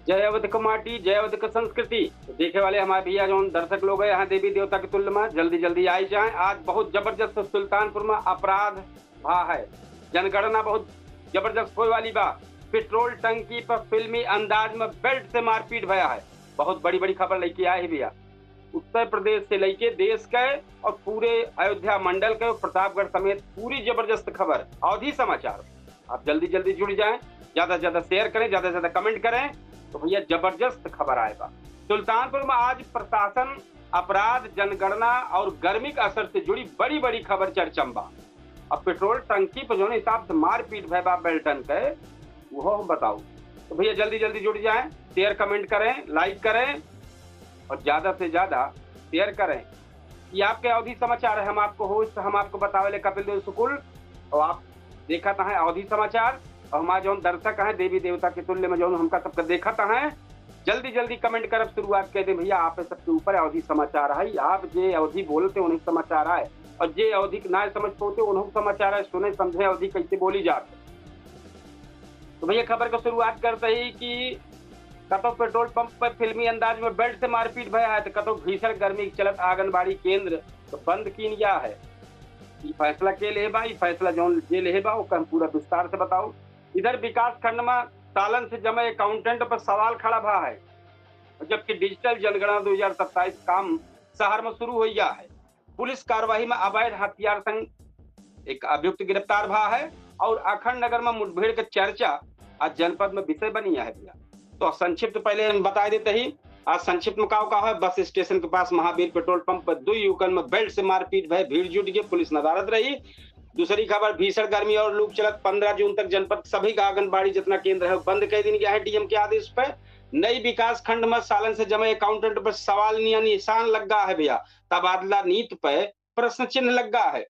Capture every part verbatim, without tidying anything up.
जय अवध क माटी, जय अवध क संस्कृति। तो देखे वाले हमारे भैया जौन दर्शक लोग हैं यहाँ देवी देवता के तुल्य में, जल्दी जल्दी आई जाएं। आज बहुत जबरदस्त सुल्तानपुर में अपराध भा है, जनगणना बहुत जबरदस्त होए वाली बा। पेट्रोल टंकी पर फिल्मी अंदाज में बेल्ट से मारपीट भया है। बहुत बड़ी बड़ी खबर लेके आए हैं भैया। उत्तर प्रदेश से लेके देश के और पूरे अयोध्या मंडल के और प्रतापगढ़ समेत पूरी जबरदस्त खबर, अवधी समाचार। आप जल्दी जल्दी जुड़ जाएं, ज्यादा से ज्यादा शेयर करें, ज्यादा से ज्यादा कमेंट करें। तो भैया जबरदस्त खबर आए बा। सुल्तानपुर में आज प्रशासन, अपराध, जनगणना और गर्मी के असर से जुड़ी बड़ी बड़ी खबर चर्चा में बा। अब पेट्रोल टंकी पर जौन हिसाब से मारपीट भय बा बेल्टन के, वो हम बताऊ। तो भैया जल्दी जल्दी जुड़ जाएं, शेयर कमेंट करें, लाइक करें और ज्यादा से ज्यादा शेयर करें। ये आपके अवधी समाचार है, हम आपको होस्ट, हम आपको बतावे ले कपिल देव शुक्ल। और आप देखत हैं अवधी समाचार और हमारे जौन दर्शक हैं देवी देवता के तुल्य में जौन हमका सबके देखत हैं, जल्दी जल्दी कमेंट करब शुरुआत कर दे भैया। आप सबके ऊपर अवधी समाचार है, आप जे अवधी बोलते उन्हीं समाचार आए और जे अवधी के ना समझ पाते उन्हों समाचार आए, सुने समझे अवधी कैसे बोली जात है। तो भैया खबर को शुरुआत करते ही कि कतौ पेट्रोल पंप पर फिल्मी अंदाज में बेल्ट से मारपीट भया है, तो कतौ भीषण गर्मी के चलत आंगनबाड़ी केंद्र तो बंद कीन गया है। ई फैसला के लेहे बा, ई फैसला जौन जे लेहे बा, ओकर हम पूरा विस्तार से बताऊ। इधर विकास खंड में सालन से जमे अकाउंटेंट पर सवाल खड़ा भा है, जबकि डिजिटल जनगणना दो हज़ार सत्ताईस काम शहर में शुरू हो गया है। पुलिस कार्रवाई में अवैध हथियार संग एक अभियुक्त गिरफ्तार भा है और अखंड नगर में मुठभेड़ के चर्चा आज जनपद में विषय बनी है भैया। तो संक्षिप्त पहले हम बता देते ही, आज संक्षिप्त में का का है, बस स्टेशन के पास महावीर पेट्रोल पंप पर दो युवकन में बेल्ट से मारपीट भय, भीड़ जुट गई, पुलिस नदारद रही। दूसरी खबर, भीषण गर्मी और लू चलत पन्द्रह जून तक जनपद के सभी आंगनबाड़ी जितना केंद्र है बंद कर दीन गया है डीएम के आदेश पे। नई विकास खंड में सालन से जमे अकाउंटेंट पर सवाल निया निशान लग गया है भैया, तबादला नीति पे प्रश्न चिन्ह लग गया है।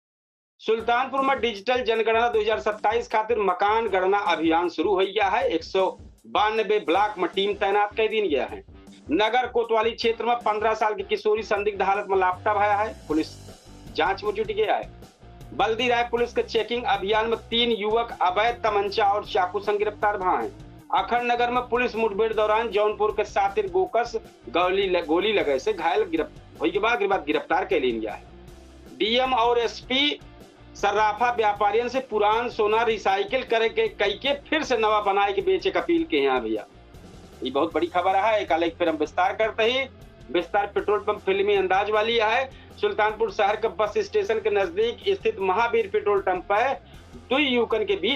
सुल्तानपुर में डिजिटल जनगणना दो हज़ार सत्ताईस खातिर मकान गणना अभियान शुरू हो गया है। एक सौ बानबे ब्लॉक में टीम तैनात कर दीन गया है। नगर कोतवाली क्षेत्र में पन्द्रह साल की किशोरी संदिग्ध हालत में लापता भया है, पुलिस जांच में जुट गया है। बल्दी राय पुलिस के चेकिंग अभियान में तीन युवक अवैध तमंचा और चाकू संग गिरफ्तार भा हैं। अखंड नगर में पुलिस मुठभेड़ दौरान जौनपुर के सातिर गोकस गोली ल-, गोली लगे से घायल गिरफ-, होई के बाद, बाद गिरफ्तार कर लीन गया है। डीएम और एसपी सर्राफा व्यापारियन से पुरान सोना रिसाइकिल करे के, कई के फिर से नवा बनाए के बेचे के अपील के हैं भैया। ये बहुत बड़ी खबर है, एक अलग फिर हम विस्तार करते ही। विस्तार पेट्रोल पंप फिल्मी अंदाज वाली है। सुल्तानपुर शहर के बस स्टेशन के नजदीक स्थित महावीर पेट्रोल पंप पर दुई युवकन के बीच